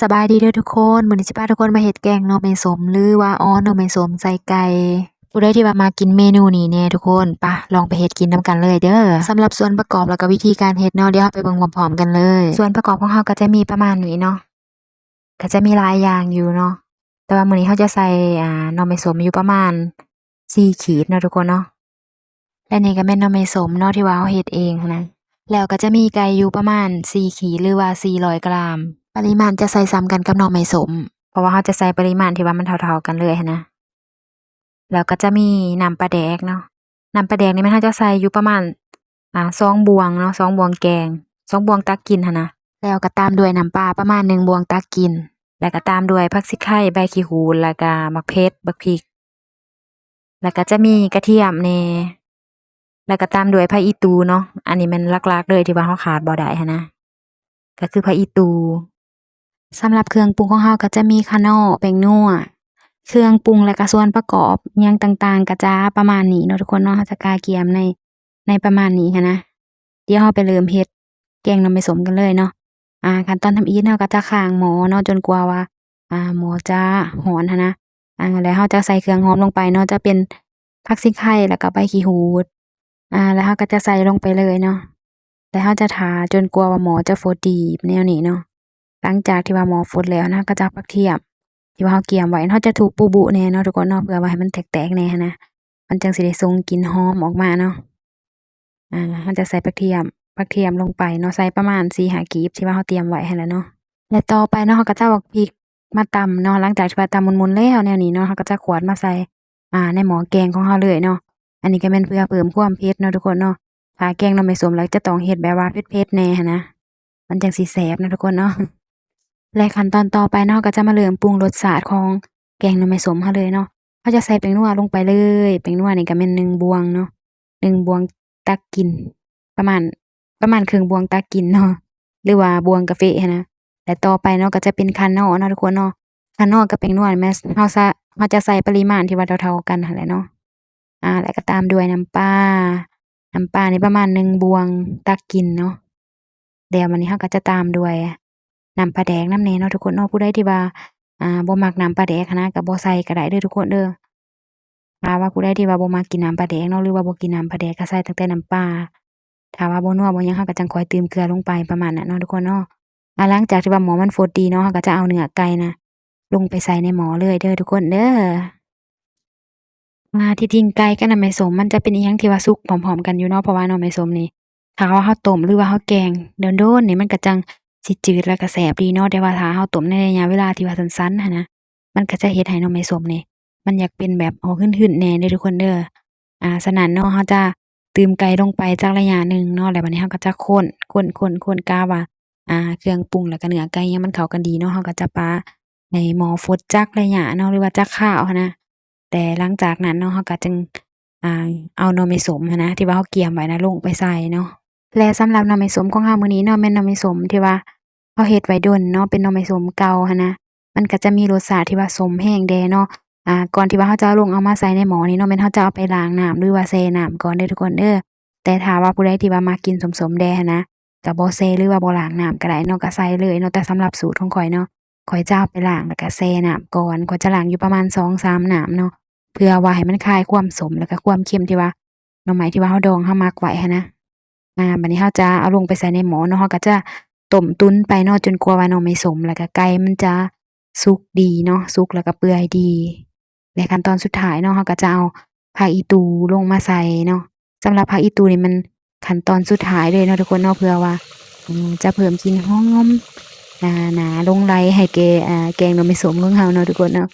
ສະບາຍດີເດີທຸກຄົນ, ມື້ນີ້ຊິພາທຸກຄົນມາເຮັດແກງໜໍ່ໄມ້ສົ້ມ ຫຼືວ່າອໍໜໍ່ໄມ້ສົ້ມໃສ່ໄກ່. ຜູ້ໃດທີ່ວ່າມັກກິນເມນູນີ້ແດ່ທຸກຄົນ, ປະ ລອງໄປເຮັດກິນນຳກັນເລີຍເດີ. ສຳລັບສ່ວນປະກອບ ແລ້ວກໍວິທີການເຮັດເນາະ, ດຽວເຮົາໄປເບິ່ງພ້ອມໆກັນເລີຍ. ສ່ວນປະກອບຂອງເຮົາກໍຈະມີປະມານນີ້ເນາະ, ກໍຈະມີຫຼາຍຢ່າງຢູ່ເນາະ, ແຕ່ວ່າມື້ນີ້ເຮົາຈະໃສ່ ອ່າ ໜໍ່ໄມ້ສົ້ມຢູ່ປະມານສີ່ຂີດເນາະທຸກຄົນເນາະ. ແລະນີ້ກໍແມ່ນໜໍ່ໄມ້ສົ້ມເນາະ ທີ່ວ່າເຮົາເຮັດເອງຫັ້ນນະ. ແລ້ວກໍຈະມີໄກ່ຢູ່ປະມານສີ່ຂີດ ຫຼືວ່າສີ່ຮ້ອຍກຣາມ. ປະລິມານຈະໃສ່ສ່ຳກັນກັບໜໍ່ໄມ້ສົ້ມ, ເພາະວ່າເຮົາຈະໃສ່ປະລິມານທີ່ວ່າມັນເທົ່າໆກັນເລີຍຫັ້ນນະ. ແລ້ວກໍຈະມີນ້ຳປາແດກເນາະ, ນ້ຳປາແດກນີ້ແມ່ນເຮົາຈະໃສ່ຢູ່ປະມານ ອ່າ ສອງບ່ວງເນາະ, ສອງບ່ວງແກງ, ສອງບ່ວງຕັກກິນຫັ້ນນະ. ແລ້ວກໍຕາມດ້ວຍນ້ຳປາປະມານໜຶ່ງບ່ວງຕັກກິນ, ແລ້ວກໍຕາມດ້ວຍຜັກຊີໄຄ, ໃບຂີ້ຫູດ, ແລ້ວກໍໝາກເຜັດ, ບັກພິກ. ແລ້ວກໍຈະມີກະທຽມແດ່, ແລ້ວກໍຕາມດ້ວຍຜັກອີ່ຕູເນາະ. ອັນນີ້ແມ່ນຫຼັກໆເລີຍທີ່ວ່າເຮົາຂາດບໍ່ໄດ້ຫັ້ນນະ, ກໍຄືຜັກອີ່ຕູ. ສຳລັບເຄື່ອງປຸງຂອງເຮົາກໍຈະມີຂະໜໍ້, ແປ້ງນົວ, ເຄື່ອງປຸງ ແລ້ວກໍສ່ວນປະກອບຫຍັງຕ່າງໆ ກໍຈະປະມານນີ້ເນາະທຸກຄົນເນາະ. ເຮົາຈະກະກຽມໃນ ໃນປະມານນີ້ຫັ້ນນະ. ດຽວເຮົາໄປເລີ່ມເຮັດແກງໜໍ່ໄມ້ສົ້ມກັນເລີຍເນາະ. ອ່າ ຂັ້ນຕອນທຳອິດເຮົາກໍຈະຄ້າງໝໍ້ເນາະ ຈົນກວ່າວ່າ ອ່າ ໝໍ້ຈະຮ້ອນຫັ້ນນະ. ອ່າ ແລ້ວເຮົາຈະໃສ່ເຄື່ອງຫອມລົງໄປເນາະ, ຈະເປັນຜັກຊີໄຄ ແລ້ວກໍໃບຂີ້ຫູດ. ອ່າ ແລ້ວເຮົາກໍຈະໃສ່ລົງໄປເລີຍເນາະ, ແລ້ວເຮົາຈະຖ້າຈົນກວ່າວ່າໝໍ້ຈະຟົດດີບແນວນີ້ເນາະ. ຫຼັງຈາກທີ່ວ່າໝໍ້ຟົດແລ້ວນະ, ເຮົາກໍຈະເອົາຜັກທຽມທີ່ວ່າເຮົາກຽມໄວ້, ເຮົາຈະທຸບປຸແດ່ເນາະທຸກຄົນເນາະ, ເພື່ອວ່າໃຫ້ມັນແຕກໆແດ່ຫັ້ນນະ, ມັນຈັ່ງຊິໄດ້ສົ່ງກິ່ນຫອມອອກມາເນາະ. ອ່າ ເຮົາຈະໃສ່ຜັກທຽມ, ຜັກທຽມລົງໄປເນາະ, ໃສ່ປະມານສີ່ຫ້າກີບທີ່ວ່າເຮົາຕຽມໄວ້ຫັ້ນແຫຼະເນາະ. ແລະຕໍ່ໄປເນາະ ເຮົາກໍຈະເອົາບັກພິກມາຕຳເນາະ. ຫຼັງຈາກທີ່ວ່າຕຳໝຸ່ນໆແລ້ວແນວນີ້ເນາະ, ເຮົາກໍຈະຂວດມາໃສ່ ອ່າ ໃນໝໍ້ແກງຂອງເຮົາເລີຍເນາະ. ອັນນີ້ກໍແມ່ນເພື່ອເພີ່ມຄວາມເຜັດເນາະທຸກຄົນເນາະ. ຖ້າແກງໜໍ່ໄມ້ສົ້ມແລ້ວຈະຕ້ອງເຮັດແບບວ່າເຜັດໆແດ່ຫັ້ນນະ, ມັນຈັ່ງຊິແຊບເນາະທຸກຄົນເນາະ. ແລະຂັ້ນຕອນຕໍ່ໄປເນາະ ເຮົາກໍຈະມາເລີ່ມປຸງລົດຊາດຂອງແກງໜໍ່ໄມ້ສົ້ມເຮົາເລີຍເນາະ. ເຮົາຈະໃສ່ແປ້ງນົວລົງໄປເລີຍ. ແປ້ງນົວນີ້ກໍແມ່ນໜຶ່ງບ່ວງເນາະ, ໜຶ່ງບ່ວງຕັກກິນ, ປະມານ ປະມານເຄິ່ງບ່ວງຕັກກິນເນາະ, ຫຼືວ່າບ່ວງກາເຟຫັ້ນນະ. ແລະຕໍ່ໄປເນາະ ກໍຈະເປັນຂະໜໍ້ເນາະທຸກຄົນເນາະ. ຂະໜໍ້ກັບແປ້ງນົວນີ້ແມ່ນເຮົາ ເຮົາຈະໃສ່ປະລິມານທີ່ວ່າເທົ່າໆກັນຫັ້ນແຫຼະເນາະ. ອ່າ ແລ້ວກໍຕາມດ້ວຍນ້ຳປາ, ນ້ຳປານີ້ປະມານໜຶ່ງບ່ວງຕັກກິນເນາະ. ແລ້ວບາດນີ້ເຮົາກໍຈະຕາມດ້ວຍນ້ຳປາແດກນຳແດ່ເນາະທຸກຄົນເນາະ. ຜູ້ໃດທີ່ວ່າ ອ່າ ບໍ່ມັກນ້ຳປາແດກຫັ້ນນະ ກໍບໍ່ໃສ່ກໍໄດ້ເດີທຸກຄົນເດີ. ຖ້າວ່າຜູ້ໃດທີ່ວ່າບໍ່ມັກກິນນ້ຳປາແດກເນາະ ຫຼືວ່າບໍ່ກິນນ້ຳປາແດກ ກໍໃສ່ຕັ້ງແຕ່ນ້ຳປາ. ຖ້າວ່າບໍ່ນົວບໍ່ຫຍັງ ເຮົາກໍຈັ່ງຄ່ອຍຕື່ມເກືອລົງໄປ ປະມານນັ້ນເນາະທຸກຄົນເນາະ. ອ່າ ຫຼັງຈາກທີ່ວ່າໝໍ້ມັນຟົດດີເນາະ ເຮົາກໍຈະເອົາເນື້ອໄກ່ນະ ລົງໄປໃສ່ໃນໝໍ້ເລີຍເດີທຸກຄົນເດີ. ອ່າ ທີ່ຈິງໄກ່ກັບໜໍ່ໄມ້ສົ້ມມັນຈະເປັນອີ່ຫຍັງທີ່ວ່າສຸກພ້ອມໆກັນຢູ່ເນາະ, ເພາະວ່າໜໍ່ໄມ້ສົ້ມນີ້ ຖ້າວ່າເຮົາຕົ້ມ ຫຼືວ່າເຮົາແກງດົນໆນີ້ ມັນກໍຈັ່ງຊິຈືດ ແລ້ວກໍແຊບດີເນາະ. ແຕ່ວ່າຖ້າເຮົາຕົ້ມໃນໄລຍະເວລາທີ່ວ່າສັ້ນໆຫັ້ນນະ ມັນກໍຈະເຮັດໃຫ້ໜໍ່ໄມ້ສົ້ມນີ້ ມັນຢາກເປັນແບບອອກຫືນໆແດ່ເດີທຸກຄົນເດີ. ອ່າ ສະນັ້ນເນາະ ເຮົາຈະຕື່ມໄກ່ລົງໄປຈັກໄລຍະໜຶ່ງເນາະ, ແລ້ວບາດນີ້ເຮົາກໍຈະຄົນ ຄົນໆໆ ກະວ່າ ອ່າ ເຄື່ອງປຸງ ແລ້ວກໍເນື້ອໄກ່ຫຍັງມັນເຂົ້າກັນດີເນາະ, ເຮົາກໍຈະປະໃຫ້ໝໍ້ຟົດຈັກໄລຍະເນາະ ຫຼືວ່າຈັກຄາວຫັ້ນນະ. ແຕ່ຫຼັງຈາກນັ້ນເນາະ ເຮົາກໍຈຶ່ງ ອ່າ ເອົາໜໍ່ໄມ້ສົ້ມຫັ້ນນະ ທີ່ວ່າເຮົາກຽມໄວ້ນະ ລົງໄປໃສ່ເນາະ. ແລະສຳລັບໜໍ່ໄມ້ສົ້ມຂອງເຮົາມື້ນີ້ເນາະ ແມ່ນໜໍ່ໄມ້ສົ້ມທີ່ວ່າເຮົາເຮັດໄວ້ດົນເນາະ, ເປັນໜໍ່ໄມ້ສົ້ມເກົ່າຫັ້ນນະ, ມັນກໍຈະມີລົດຊາດທີ່ວ່າສົ້ມແຮງແດ່ເນາະ. ອ່າ ກ່ອນທີ່ວ່າເຮົາຈະເອົາລົງເອົາມາໃສ່ໃນໝໍ້ນີ້ເນາະ ແມ່ນເຮົາຈະເອົາໄປລ້າງນ້ຳ ຫຼືວ່າແຊ່ນ້ຳກ່ອນເດີທຸກຄົນເດີ. ແຕ່ຖ້າວ່າຜູ້ໃດທີ່ວ່າມັກກິນສົ້ມໆແດ່ຫັ້ນນະ ກໍບໍ່ແຊ່ ຫຼືວ່າບໍ່ລ້າງນ້ຳກໍໄດ້ເນາະ, ກໍໃສ່ເລີຍເນາະ. ແຕ່ສຳລັບສູດຂອງຂ້ອຍເນາະ ຂ້ອຍຈະເອົາໄປລ້າງ ແລ້ວກໍແຊ່ນ້ຳກ່ອນ, ຂ້ອຍຈະລ້າງຢູ່ປະມານສອງສາມນ້ຳເນາະ ເພື່ອວ່າໃຫ້ມັນຄາຍຄວາມສົ້ມ ແລ້ວກໍຄວາມເຄັມທີ່ວ່າໜໍ່ໄມ້ທີ່ວ່າເຮົາດອງ ເຮົາໝັກໄວ້ຫັ້ນນະ. ອ່າ ບາດນີ້ເຮົາຈະເອົາລົງໄປໃສ່ໃນໝໍ້ເນາະ, ເຮົາກໍຈະຕົ້ມຕຸນໄປເນາະ ຈົນກວ່າວ່າໜໍ່ໄມ້ສົ້ມ ແລ້ວກໍໄກ່ມັນຈະສຸກດີເນາະ, ສຸກແລ້ວກໍເປື່ອຍດີ. ແລະຂັ້ນຕອນສຸດທ້າຍເນາະ ເຮົາກໍຈະເອົາຜັກອີ່ຕູລົງມາໃສ່ເນາະ. ສຳລັບຜັກອີ່ຕູນີ້ມັນຂັ້ນຕອນສຸດທ້າຍເລີຍເນາະທຸກຄົນເນາະ, ເພື່ອວ່າ ອືມ ຈະເພີ່ມກິ່ນຫອມ ອ່າ ໜ້າຫຼົງໄຫຼໃຫ້ແກ່ ອ່າ ແກງໜໍ່ໄມ້ສົ້ມຂອງເຮົາເນາະທຸກຄົນເນາະ.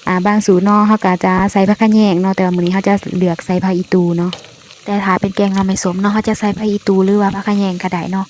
ອ່າ ບາງສູດເນາະ ເຮົາກໍຈະໃສ່ຜັກຂະແຍງເນາະ, ແຕ່ວ່າມື້ນີ້ເຮົາຈະເລືອກໃສ່ຜັກອີ່ຕູເນາະ. ແຕ່ຖ້າເປັນແກງໜໍ່ໄມ້ສົ້ມເນາະ ເຮົາຈະໃສ່ຜັກອີ່ຕູ ຫຼືວ່າຜັກຂະແຍງກໍໄດ້ເນາະ,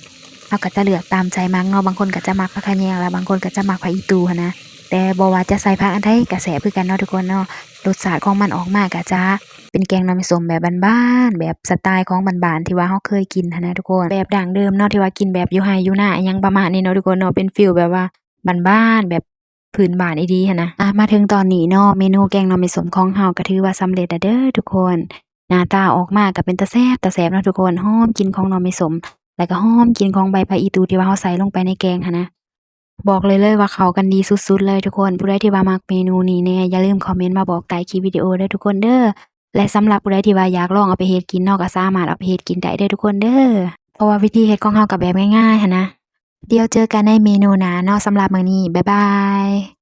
ເຮົາກໍຈະເລືອກຕາມໃຈມັກເນາະ. ບາງຄົນກໍຈະມັກຜັກຂະແຍງ ແລະບາງຄົນກໍຈະມັກຜັກອີ່ຕູຫັ້ນນະ. ແຕ່ບໍ່ວ່າຈະໃສ່ຜັກອັນໃດກໍແຊບຄືກັນເນາະທຸກຄົນເນາະ. ລົດຊາດຂອງມັນອອກມາກໍຈະເປັນແກງໜໍ່ໄມ້ສົ້ມແບບບ້ານໆ ແບບສະໄຕຂອງບ້ານໆ ທີ່ວ່າເຮົາເຄີຍກິນຫັ້ນນະທຸກຄົນ, ແບບດັ້ງເດີມເນາະ ທີ່ວ່າກິນແບບຢູ່ໄຮ່ຢູ່ນາ ອີ່ຫຍັງປະມານນີ້ເນາະທຸກຄົນເນາະ, ເປັນຟີລແບບວ່າບ້ານໆ ແບບພື້ນບ້ານອີ່ຫຼີຫັ້ນນະ. ອ່າ ມາເຖິງຕອນນີ້ເນາະ ເມນູແກງໜໍ່ໄມ້ສົ້ມຂອງເຮົາກໍຖືວ່າສຳເລັດແລ້ວເດີທຸກຄົນ. ໜ້າຕາອອກມາກໍເປັນຕາແຊບ ຕາແຊບເນາະທຸກຄົນ, ຫອມກິ່ນຂອງໜໍ່ໄມ້ສົ້ມ ແລ້ວກໍຫອມກິ່ນຂອງໃບຜັກອີ່ຕູທີ່ວ່າເຮົາໃສ່ລົງໄປໃນແກງຫັ້ນນະ. ບອກໄດ້ເລີຍວ່າເຂົ້າກັນດີສຸດໆເລີຍທຸກຄົນ. ຜູ້ໃດທີ່ວ່າມັກເມນູນີ້ແດ່ ຢ່າລືມຄອມເມັນມາບອກໃຕ້ຄລິບວິດີໂອເດີທຸກຄົນເດີ. ແລະ ສຳລັບຜູ້ໃດທີ່ວ່າຢາກລອງເອົາໄປເຮັດກິນເນາະ ກໍສາມາດເອົາໄປເຮັດກິນໄດ້ເດີທຸກຄົນເດີ. ເພາະວ່າວິທີເຮັດຂອງເຮົາກໍແບບງ່າຍໆຫັ້ນນະ. ດຽວເຈີກັນໃນເມນູໜ້າເນາະ. ສຳລັບມື້ນີ້ ບາຍບາຍ.